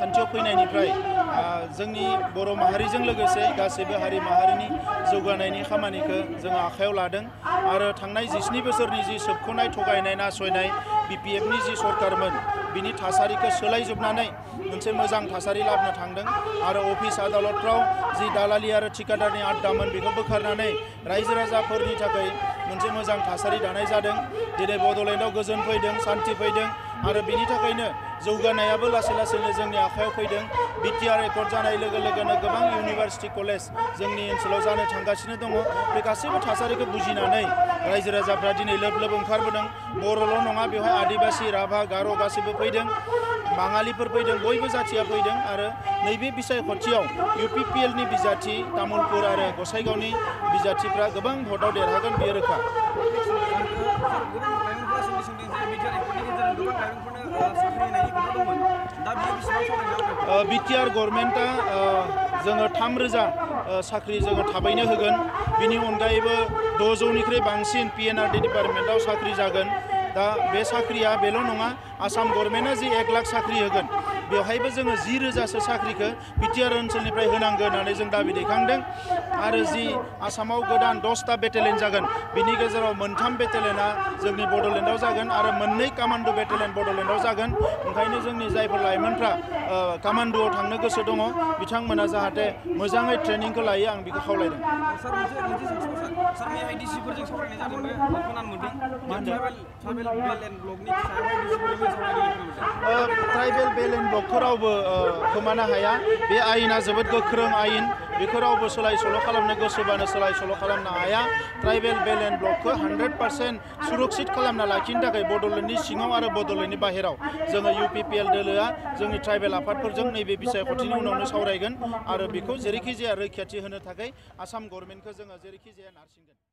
राजखान्थियाव फैनायनिफ्राय जोंनि बर' माहारिजों लोगोसे गासैबो हारि माहारिनि जौगानायनि खामानिखौ जों आखायाव लादों आरो थांनाय 17 बोसोरनि जि सोबख'नाय थगायनाय नासयनाय BPFनि जि सरकारमोन बिनि थासारिखौ सोलायजोबनानै मोनसे मोजां थासारि लाबोनो थांदों आरो अफिस आदालतफ्राव जि दालालि आरो ठिकादारनि आड्डामोन बेखौ बोखारनानै रायजो राजाफोरनि थाखाय मोनसे मोजां थासारि दानाय जादों। दिनै बड'लेण्डआव गोजोन फैदों, सान्थि फैदों आरो बिनि थाखायनो जौगानायाबो लासै लासैनो जोंनि आखायाव फैदों। BTR एकर्ड जानाय लोगो लोगोनो गोबां इउनिभार्सिटि कलेज जोंनि ओनसोलाव जानो थांगासिनो दङ। बे गासैबो थासारिखौ बुजिनानै रायजो राजाफ्रा दिनै लोब लोब ओंखारबोदों। बर'ल' नङा, बेवहाय आदिबासि, राभा, गार' गासैबो फैदों, बाङालिफोर फैदों, बयबो जाथिया फैदों आरो नैबे बिसायख'थियाव UPPLनि बिजाथि, तामुलपुर आरो गसाइगावनि बिजाथिफ्रा गोबां भटआव देरहागोन, बेयो रोखा। BTR गभर्नमेन्टआ जोङो 3,000 साख्रि जोङो थाबैनो होगोन। बिनि अनगायैबो 600निख्रुइ बांसिन PNRD डिपार्टमेन्टआव साख्रि जागोन। दा बे साख्रिया बेल' नङा, आसाम गभर्नमेन्टआ जि 1 लाख साख्रि होगोन बेवहायबो जोङो 10,000सो साख्रिखौ BTR ओनसोलनिफ्राय होनांगोन होननानै जों दाबि दैखांदों आरो जि आसामाव गोदान 10टा बेटेलियन जागोन बिनि गेजेराव 3 बेटेलियना जोंनि बड'लेण्डआव जागोन आरो 2 कामान्ड' बेटेलियन बड'लेण्डआव जागोन। ओंखायनो जोंनि जायफोर लाइमोनफ्रा कामान्ड'आव थांनो गोसो दङ बिथांमोना जाहाथे मोजाङै ट्रेनिंखौ लायो, आं बेखौ खावलायदों। ट्राइबेल बेल एन्ड ब्लकखौ रावबो खोमानो हाया। बे आयेना जोबोद गोख्रों आयेन, बेखौ रावबो सोलाय सोल' खालामनो गोसोबानो सोलाय सोल' खालामनो हाया। ट्राइबेल बेल एन्ड ब्लकखौ 100% सुरक्षित खालामना लाखिनो थाखाय बड'लेण्डनि सिङाव आरो बड'लेण्डनि बाहेराव जोङो UPPL दोलोआ जोंनि ट्राइबेल आफादफोरजों नैबे बिसायख'थिनि उनावनो सावरायगोन आरो बेखौ जेरैखि जाया रैखाथि होनो थाखाय आसाम गभर्नमेन्टखौ जोङो जेरैखि जाया नारसिनगोन।